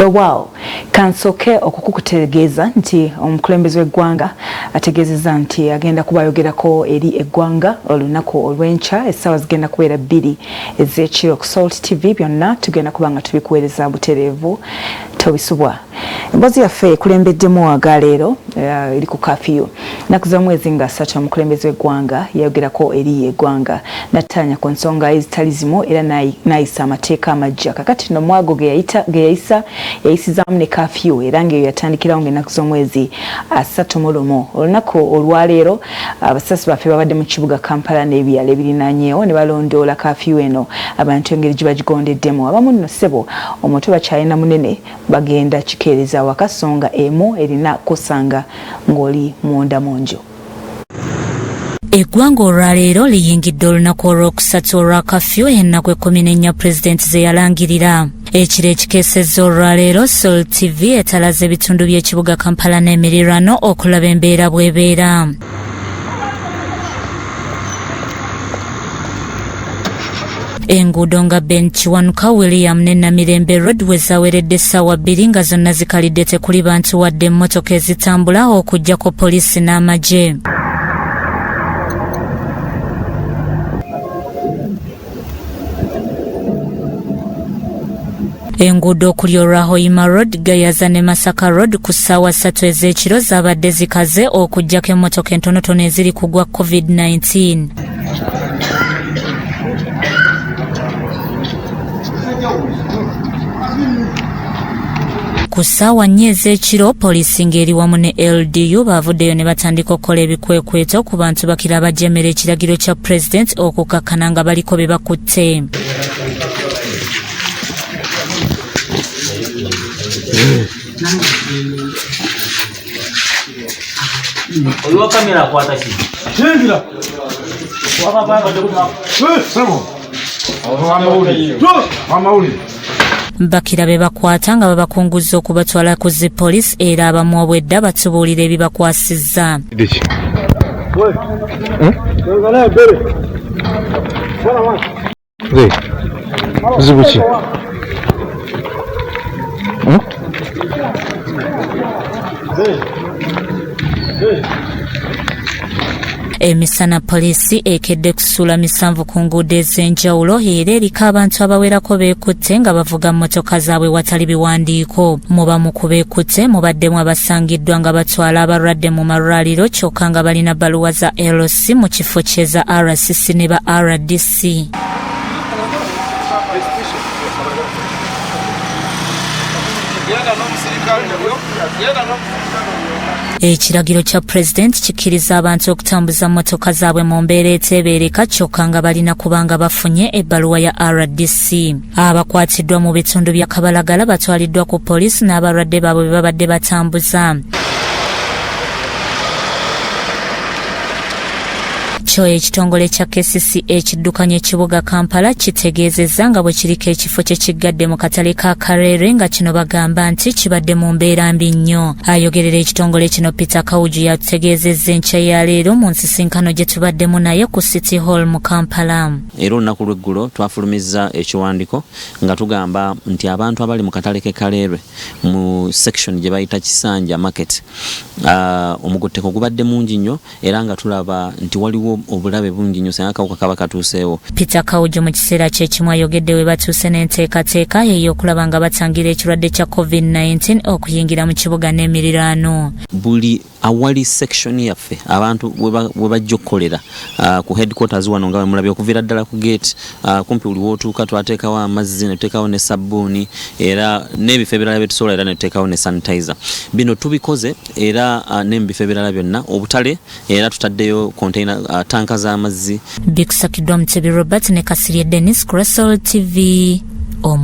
Weewaawo, kansooke okukukutegeeza nti omukulembeze w'eggwanga ategeezezza nti agenda kuba ayogerako eri eggwanga olunaku olw'enkya, essaawa zigenda kubeera 2 ez'ekiro ku Salt TV. Byonna tugenda kuba nga tubikuweereza butereevu, tobisubwa. Emboozi yaffe ekulembeddemu agaleero eri ku kafiyu. Nnaku z'omwezi nga 3, omukulembeze w'eggwanga yayogerako eri eggwanga n'attaanya ku nsonga ezitali zimu era n'ayisa amateeka amaggya. Kakati nno mwago ge yayisa, yayisizaamu ne kafiyu, era ng'eyo yatandikirawo ng'ennaku z'omwezi 31. Olunaku olwaleero abasasi baffe babadde mu kibuga Kampala n'ebyalo ebirinaanyeewo ne balondoola kafiyu eno, abantu engeri gye bagigondeddemu. Abamu nno, ssebo, omutwe bakyalina munene, bagenda kikeereza waka, so nga emu erina kusanga ng'oli munda mu nju. Eggwanga olwaleero liyingidde olunaku olwokusatu olwa kafyu ennaku 14 pulezidenti ze yalangirira. Ekiro ekikeesezza olwaleero, Salt TV etalaza ebitundu by'ekibuga Kampala n'emirirwano okulaba embeera bw'ebeera. Enguudo nga Ben Kiwanuka, William ne Namirembe Road we zaweredde essaawa 2 nga zonna zikalidde, tekuli bantu wadde emmotoka ezitambula okuggyako poliisi n'amagye. Enguudo okuli olwa Hoima Road, Gayaza ne Masaka Road ku ssaawa 3 ez'ekiro zaabadde zikaze okuggyako emmotoka entonotono eziri kugwa COVID-19. Ku ssaawa 4 ez'ekiro, poliisi ng'eri wamu ne LDU baavuddeyo ne batandika okukola ebikwekweto ku bantu bakira abajemera ekiragiro kya pulezidenti, okukakkana nga baliko be bakutte. Oyo kamera akwata ki? Yingira. Amawulire. Bakira be bakwata nga babakunguza okubatwala ku zi poliisi, era abamu obwedda batubuulira ebibakwasizza. Diki. Ze. Buzibu ki? Hmm? Emisana poliisi ekedde kusuula misanvu ku nguudo ez'enjawulo, era eriko abantu abawerako beekutte nga bavuga mmotoka zaabwe watali biwandiiko. Mubamu ku beekutte mubaddemu abasangiddwa nga batwala abalwadde mu malwaliro, kyokka nga balina bbaluwa za LC mu kifo ky'eza RCC ne ba RDC. Ekiragiro kya pulezidenti kikkiriza abantu okutambuza mmotoka zaabwe mu mbeera eteebeereka, kyokka nga balina kubanga bafunye ebbaluwa ya RDC. Abakwatiddwa mu bitundu bya Kabalagala batwaliddwa ku poliisi n'abalwadde baabwe be babadde batambuza. Kyo ekitongole kya KCC ekiddukanya ekibuga Kampala kitegeezezza nga bwe kiriko ekifo kye kiggadde mu katale ka Kalerwe, nga kino bagamba nti kibadde mu mbeera mbi nnyo. Ayogerera ekitongole kino, Peter Kauju, yatutegeezezza enkya ya leero mu nsisinkano gye tubaddemu naye ku City Hall mu Kampala. Era olunaku lw'eggulo twafulumizza ekiwandiiko nga tugamba nti abantu abali mu katale k'e Kaleerwe mu section gye bayita Kisanja Market, omugotteko gubadde mungi nnyo era nga tulaba nti waliwo obulabe bungi nnyo singa akawuka kaba katuuseewo. Peter Kauju mu kiseera kye kimu ayogedde we batuuse n'enteekateeka ey'okulaba nga batangira ekirwadde kya COVID-19 okuyingira mu kibuga n'emiriraano. Buli awali section yaffe abantu we bajja okukolera ku headquarters wano, nga bwemulabye, okuviira ddala ku gate, kumpi buli wootuuka twateekawo amazzi ne tuteekawo ne sabbuuni, era n'ebifo ebirala bye tusobola, era ne tuteekawo ne sanitizer. Bino tubikoze era ne mu bifo ebirala byonna, obutale, era tutaddeyo container, tanka z'amazzi. Bikusakiddwa Mutebi Robert ne Kasirye Dennis ku Salt TV omu.